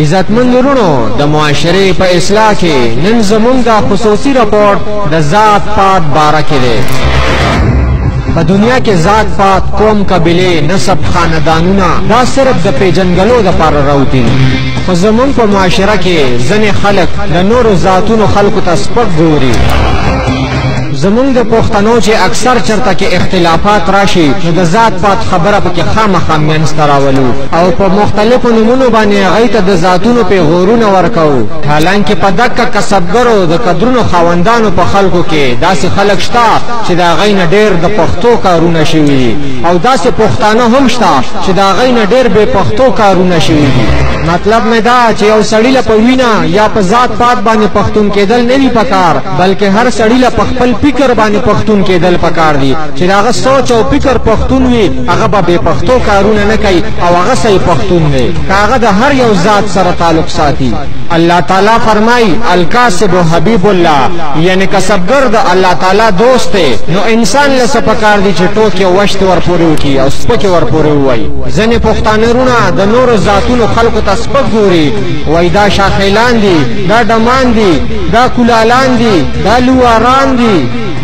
عزتمند وروڼو، د معاشرې په اصلاح کې نن زمونږ دا خصوصي رپورټ د ذات پات باره کې دی. په دنیا کې ذات پات، قوم، قبیلې، نسب، خاندانونه دا صرف د پیژندګلو دپاره راوتي دي، خو زمونږ په معاشره کې ځینې خلک د نورو ذاتونو خلکو ته سپک ګوري. زمونږ د پښتنو چې اکثر چرته کې اختلافات راشي نو د ذات پات خبره پکې خامخا منځته راولو او په مختلفو نومونو باندې هغوی ته د ذاتونو پیغورونه ورکوو، حالانکه په دکه کسبګرو د قدرونو خاوندانو په خلکو کې داسې خلک شته چې د هغوی نه ډېر د پښتو کارونه شوي دي، او داسې پښتانه هم شته چې د هغوی نه ډېر بې پښتو کارونه شوي دي. مطلب مې دا چې یو سړي له په وینه یا په ذات پات باندې پښتون کېدل نه دي پکار، بلکې هر سړي له په خپل فکر باندې پښتون کېدل پکار دي. چې د هغه سوچ او فکر پښتون وي هغه به بې پښتو کارونه نه کوي او هغه صحیح پښتون دی، که هغه د هر یو ذات سره تعلق ساتي. الله تعالی فرمایي الکاسب حبیب الله، یعنی کسبګر د الله تعالی دوست دی. نو انسان له څه پکار دي چې ټوکې او وشتې ورپورې وکړي او سپکې ورپورې ووایي. ځینې پښتانه وروڼه د نورو ذاتونو خلکو ته سپک ګوري، وایي دا شاخیلان دي، دا ډمان دي، دا کولالان دي، دا لواران دي،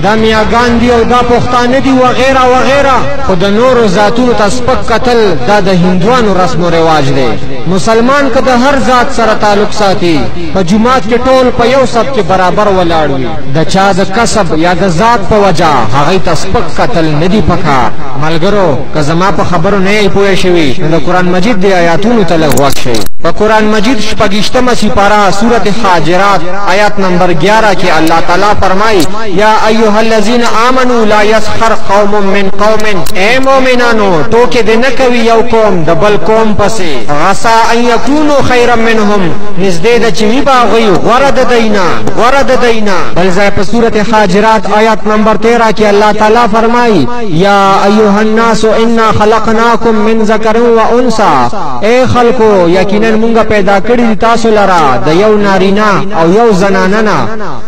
دا میاګان دي او دا پښتانه دي وغیره وغیره. خو د نورو ذاتونو ته سپک کتل دا د هندوانو رسم و رواج دی. مسلمان که د هر ذات سره تعلق ساتي په جومات کې ټول په یو صف کې برابر ولاړ وي، د چا د کسب یا د ذات په وجه هغوی ته سپک کتل نه دي پکار. ملګرو، که زما په خبرو نه یئ پوه شوي نو د قرآن مجید د آیاتونو ته لږ غوږ شئ. په قرآن مجید شپږیشتمه سپاره سورت حاجرات آیات نمبر 11 کې الله تعالی فرمایي یا ایها الذین آمنوا لا یسخر قوم من قوم، ای مؤمنانو ټوکې دې نه کوي یو قوم د بل قوم پسې، عسا ان یکونو خیرا منهم، نږدې ده چې وي به هغوی غوره د دوی نه، غوره د دوی نه. بل ځای په سورت حاجرات آیات نمبر 13 کې الله تعالی فرمایي یا ایها الناس انا خلقناکم من ذکر و انثی، ای خلکو یقینا مونږ پیدا کړي دي تاسو لره د یو نارینه او یو زنانه نه،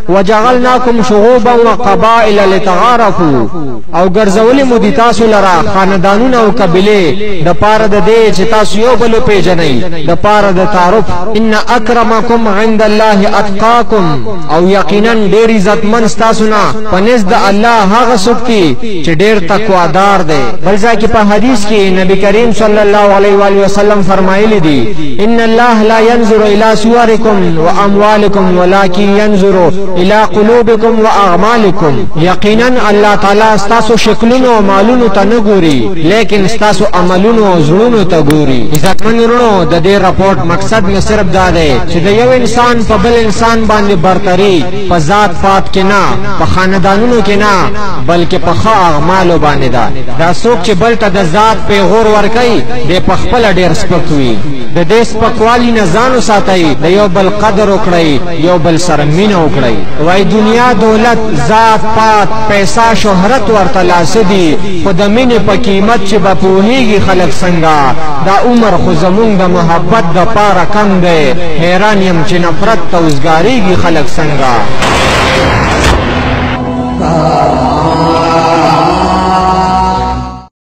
وجعلناکم شعوبا وقبائل لتعارفوا، او ګرځولي مو دي تاسو لره خاندانونه او قبیلې د پاره د دې چې تاسو یو بل وپېژنئ، د پاره د تعارف. ان اکرمکم عند الله اتقاکم، او یقینا ډېر عزتمن ستاسو نه په نزد د الله هغه څوک دي چې ډېر تقوادار دی. بل ځای کې په حدیث کې نبی کریم صلی الله علیه وآله وسلم فرمایلی دي ان الله لا ينظر الى صوركم واموالكم ولكن ينظر الى قلوبكم واعمالكم، یقینا الله تعالی ستاسو شکلونو او مالونو ته نه ګوري لیکن ستاسو عملونو او زړونو ته ګوري. عزتمن وروڼو، د دې رپورټ مقصد مې صرف دا دی چې د یو انسان په بل انسان باندې برتري په ذات پات کې نه، په خاندانونو کې نه، بلکې په ښه اعمالو باندې ده. دا څوک چې بل ته د ذات پیغور ورکوي دی په خپله ډېر سپک وي. د دې سپکوالي نه ځان وساتئ، د یو بل قدر وکړئ، یو بل سره مینه وکړئ. وایي دنیا، دولت، ذات پات، پیسه، شهرت ورته لا څه دي، خو د مینې په قیمت چې به پوهېږي خلک څنګه. دا عمر خو زمونږ د محبت د پاره کم دی، حیران یم چې نفرت ته وزګارېږي خلک څنګه.